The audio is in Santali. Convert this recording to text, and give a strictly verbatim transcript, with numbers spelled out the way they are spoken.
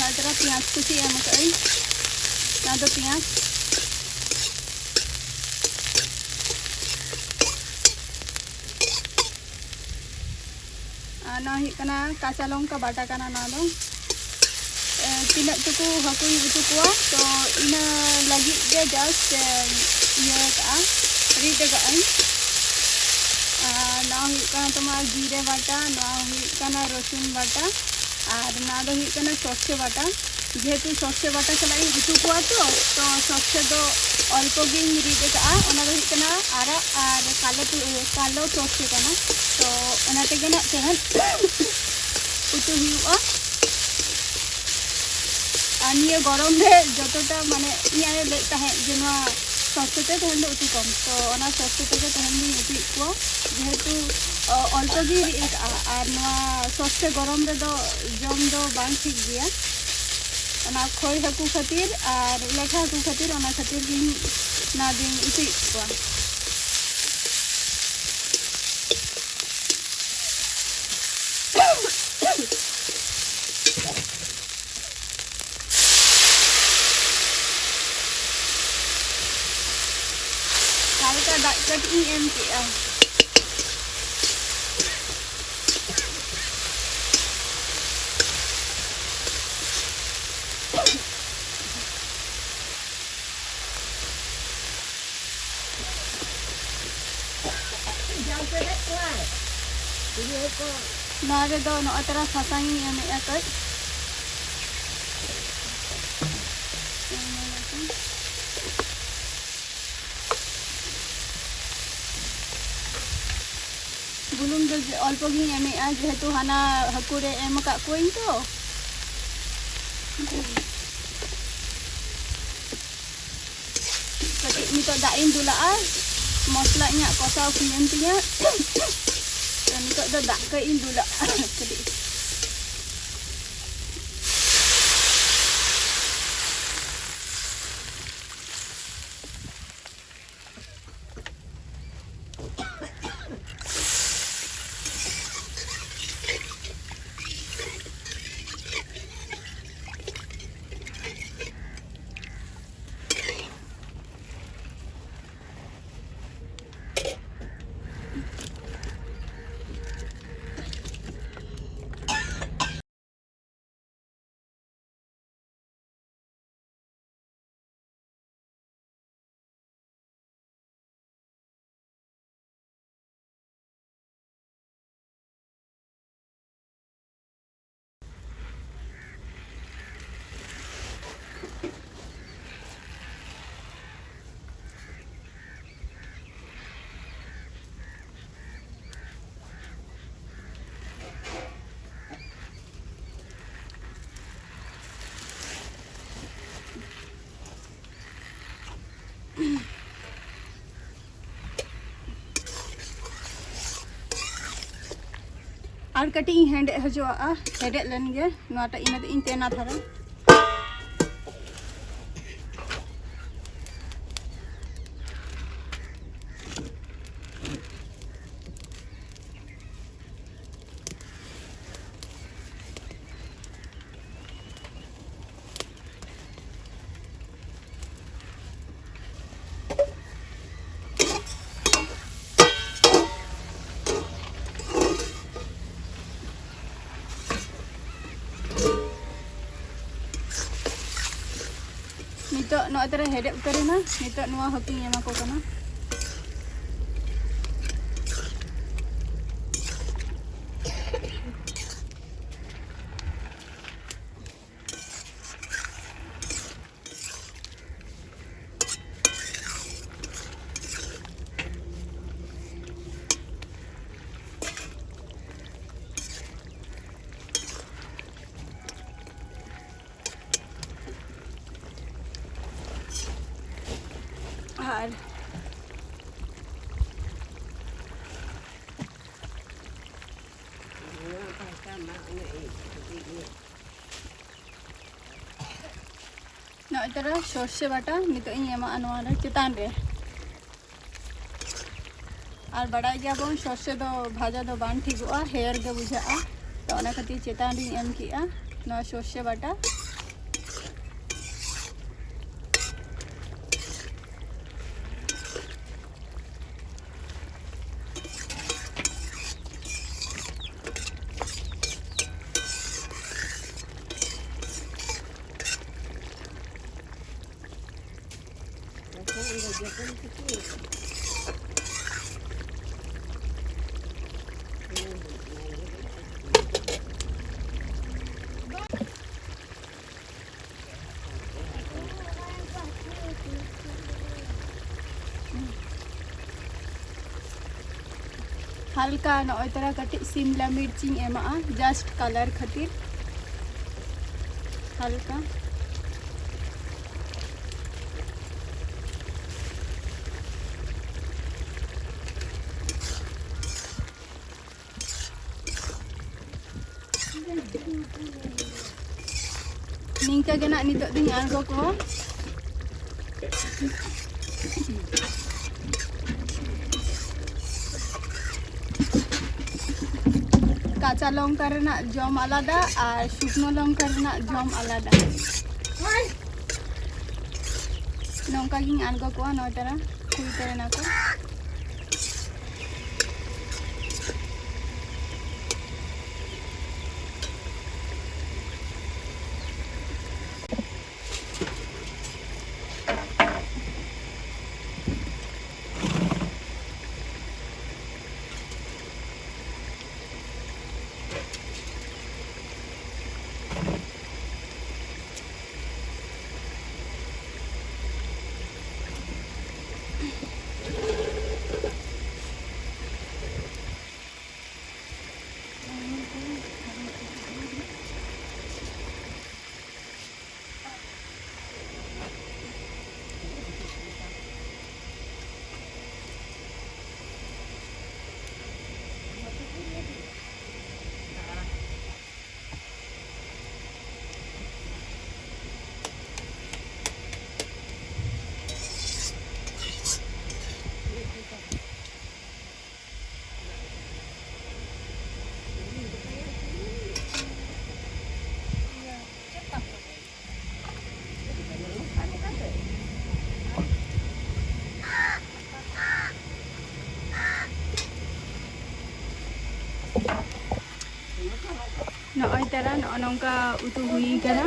ᱟᱫᱽᱨᱟ ᱯᱮᱸᱭᱟᱡᱽ ᱠᱩᱪᱤ ᱮᱢ ᱠᱟᱜ ᱟᱹᱧ᱾ ᱱᱚᱣᱟ ᱫᱚ ᱯᱮᱸᱭᱟᱡᱽ᱾ ᱟᱨ ᱱᱚᱣᱟ ᱦᱩᱭᱩᱜ ᱠᱟᱱᱟ ᱠᱟᱸᱪᱟ ᱞᱚᱝᱠᱟ ᱵᱟᱴᱟ ᱠᱟᱱᱟ ᱱᱚᱣᱟ ᱫᱚ᱾ ᱮ, ᱛᱤᱱᱟᱹᱜ ᱴᱩᱠᱩ ᱦᱟᱹᱠᱩᱧ ᱩᱛᱩ ᱠᱚᱣᱟ, ᱛᱚ ᱤᱱᱟᱹ ᱞᱟᱹᱜᱤᱫ ᱜᱮ just, ᱮ, ᱤᱭᱟᱹ ᱠᱟᱜᱼᱟ, ᱨᱤᱫ ᱠᱟᱜ ᱟᱹᱧ᱾ ᱟᱨ ᱱᱚᱣᱟ ᱦᱩᱭᱩᱜ ᱠᱟᱱᱟ ᱛᱳᱢᱟᱨ ᱡᱤᱨᱮ ᱵᱟᱴᱟ, ᱱᱚᱣᱟ ᱦᱩᱭᱩᱜ ᱠᱟᱱᱟ ᱨᱚᱥᱩᱱ ᱵᱟᱴᱟ, ᱟᱨ ᱱᱚᱣᱟ ᱫᱚ ᱦᱩᱭᱩᱜ ᱠᱟᱱᱟ ᱥᱚᱨᱥᱮ ᱵᱟᱴᱟ᱾ ᱡᱮᱦᱮᱛᱩ ᱥᱚᱨᱥᱮ ᱵᱟᱴᱟ ᱥᱟᱞᱟᱜ ᱤᱧ ᱩᱛᱩ ᱠᱚᱣᱟ ᱛᱚ, ᱛᱚ ᱥᱚᱨᱥᱮ ᱫᱚ ᱚᱞᱯᱚ ᱜᱤᱧ ᱨᱤᱫ ᱟᱠᱟᱜᱼᱟ᱾ ᱚᱱᱟ ᱫᱚ ᱦᱩᱭᱩᱜ ᱠᱟᱱᱟ ᱟᱨᱟᱜ ᱟᱨ ᱠᱟᱞᱳ ᱛᱩ-, ᱠᱟᱞᱳ ᱥᱚᱨᱥᱮ ᱠᱟᱱᱟ᱾ ᱛᱚ ᱚᱱᱟ ᱛᱮᱜᱮ ᱱᱟᱜ ᱛᱮᱦᱮᱧ ᱩᱛᱩ ᱦᱩᱭᱩᱜᱼᱟ᱾ ᱟᱨ ᱱᱤᱭᱟᱹ ᱜᱚᱨᱚᱢ ᱨᱮ ᱡᱚᱛᱚᱴᱟ, ᱢᱟᱱᱮ, ᱤᱧ ᱟᱭᱳ ᱞᱟᱹᱭᱮᱫ ᱛᱟᱦᱮᱸᱫ ᱡᱮ ᱱᱚᱣᱟ ᱥᱚᱨᱥᱮ ᱛᱮ ᱛᱮᱦᱮᱧ ᱫᱚ ᱩᱛᱩ ᱠᱚᱢ, ᱛᱚ ᱚᱱᱟ ᱥᱚᱨᱥᱮ ᱛᱮᱜᱮ ᱛᱮᱦᱮᱧ ᱫᱚᱧ ᱩᱛᱩᱭᱮᱫ ᱠᱚᱣᱟ᱾ ᱡᱮᱦᱮᱛᱩ, ᱚ, ᱚᱞᱯᱚ ᱜᱮ ᱨᱤᱫ ᱟᱠᱟᱜᱼᱟ, ᱟᱨ ᱱᱚᱣᱟ ᱥᱚᱨᱥᱮ ᱜᱚᱨᱚᱢ ᱨᱮᱫᱚ ᱡᱚᱢ ᱫᱚ ᱵᱟᱝ ᱴᱷᱤᱠ ᱜᱮᱭᱟ᱾ ᱚᱱᱟ ᱠᱷᱚᱭ ᱦᱟᱹᱠᱩ ᱠᱷᱟᱹᱛᱤᱨ ᱟᱨ ᱞᱮᱴᱷᱟ ᱦᱟᱹᱠᱩ ᱠᱷᱟᱹᱛᱤᱨ, ᱚᱱᱟ ᱠᱷᱟᱹᱛᱤᱨ ᱜᱤᱧ ᱱᱚᱣᱟ ᱫᱚᱧ ᱩᱛᱩᱭᱮᱫ ᱠᱚᱣᱟ᱾ ᱦᱟᱞᱠᱟ ᱫᱟᱜ ᱠᱟᱹᱴᱤᱡ ᱤᱧ ᱮᱢ ᱠᱮᱜᱼᱟ᱾ ᱱᱚᱣᱟ ᱨᱮᱫᱚ ᱱᱚᱜᱼᱚᱭ ᱛᱚᱨᱟ ᱥᱟᱥᱟᱝ ᱤᱧ ᱮᱢᱮᱜᱼᱟ ᱠᱟᱹᱡ᱾ ᱵᱩᱞᱩᱝ ᱫᱚ ᱡᱮ ᱚᱞᱯᱚ ᱜᱤᱧ ᱮᱢᱮᱜᱼᱟ, ᱡᱮᱦᱮᱛᱩ ᱦᱟᱱᱟ ᱦᱟᱹᱠᱩ ᱨᱮ ᱮᱢ ᱟᱠᱟᱫ ᱠᱚᱣᱟᱧ ᱛᱚ᱾ ᱠᱟᱹᱴᱤᱡ ᱱᱤᱛᱚᱜ ᱫᱟᱜ ᱤᱧ ᱫᱩᱞᱟᱜᱼᱟ, ᱢᱚᱥᱞᱟ ᱤᱧᱟᱹᱜ ᱠᱚᱥᱟᱣ ᱦᱩᱭᱮᱱ ᱛᱤᱧᱟᱹ᱾ ᱛᱚ ᱱᱤᱛᱚᱜ ᱫᱚ ᱫᱟᱜ ᱠᱟᱹᱡ ᱤᱧ ᱫᱩᱞᱟᱜᱼᱟ ᱠᱟᱹᱴᱤᱡ᱾ ᱟᱨ ᱠᱟᱹᱴᱤᱡ ᱤᱧ ᱦᱮᱰᱮᱡ ᱦᱚᱪᱚᱣᱟᱜᱼᱟ, ᱦᱮᱰᱮᱡ ᱞᱮᱱ ᱜᱮ᱾ ᱱᱚᱣᱟᱴᱟᱜ ᱤᱧ ᱢᱮᱱᱫᱟ ᱤᱧ ᱛᱮᱱᱟ ᱫᱷᱟᱨᱟ᱾ ᱱᱤᱛᱚᱜ ᱱᱚᱜᱼᱚᱭ ᱛᱚᱨᱟ ᱦᱮᱰᱮᱡ ᱩᱛᱟᱹᱨᱮᱱᱟ᱾ ᱱᱤᱛᱚᱜ ᱱᱚᱣᱟ ᱦᱟᱹᱠᱩᱧ ᱮᱢᱟ ᱠᱚ ᱠᱟᱱᱟ᱾ ᱟᱨ ᱱᱚᱜᱼᱚᱭ ᱛᱚᱨᱟ ᱥᱚᱨᱥᱮ ᱵᱟᱴᱟ ᱱᱤᱛᱚᱜ ᱤᱧ ᱮᱢᱟᱜᱼᱟ ᱱᱚᱣᱟ ᱨᱮ, ᱪᱮᱛᱟᱱ ᱨᱮ᱾ ᱟᱨ ᱵᱟᱰᱟᱭ ᱜᱮᱭᱟᱵᱚᱱ, ᱥᱚᱨᱥᱮ ᱫᱚ ᱵᱷᱟᱡᱟ ᱫᱚ ᱵᱟᱝ ᱴᱷᱤᱠᱚᱜᱼᱟ, ᱦᱮᱭᱟᱨ ᱜᱮ ᱵᱩᱡᱷᱟᱹᱜᱼᱟ᱾ ᱛᱚ, ᱚᱱᱟ ᱠᱷᱟᱹᱛᱤᱨ ᱪᱮᱛᱟᱱ ᱨᱤᱧ ᱮᱢ ᱠᱮᱜᱼᱟ ᱱᱚᱣᱟ ᱥᱚᱨᱥᱮ ᱵᱟᱴᱟ᱾ ᱦᱟᱞᱠᱟ ᱱᱚᱜᱼᱚᱭ ᱛᱚᱨᱟ ᱠᱟᱹᱴᱤᱡ ᱥᱤᱢᱞᱟ ᱢᱤᱨᱪᱤᱧ ᱮᱢᱟᱜᱼᱟ, just colour ᱠᱷᱟᱹᱛᱤᱨ᱾ ᱦᱟᱞᱠᱟ᱾ ᱱᱤᱝᱠᱟᱹ ᱜᱮ ᱱᱟᱜ ᱱᱤᱛᱚᱜ ᱫᱚᱧ ᱟᱬᱜᱚ ᱠᱚᱣᱟ᱾ ᱠᱟᱸᱪᱟ ᱞᱚᱝᱠᱟ ᱨᱮᱱᱟᱜ ᱡᱚᱢ ᱟᱞᱟᱫᱟ ᱟᱨ ᱥᱩᱠᱱᱳ ᱞᱚᱝᱠᱟ ᱨᱮᱱᱟᱜ ᱡᱚᱢ ᱟᱞᱟᱫᱟ᱾ ᱱᱚᱝᱠᱟ ᱜᱤᱧ ᱟᱬᱜᱚ ᱠᱚᱣᱟ, ᱱᱚᱭ ᱛᱟᱨᱟ ᱠᱩᱲᱤ ᱛᱟᱨᱟ ᱱᱟᱠᱚ᱾ ᱱᱚᱜᱼᱚᱭ ᱛᱟᱨᱟ ᱱᱚᱜᱼᱚ ᱱᱚᱝᱠᱟ ᱩᱛᱩ ᱦᱩᱭ ᱠᱟᱱᱟ᱾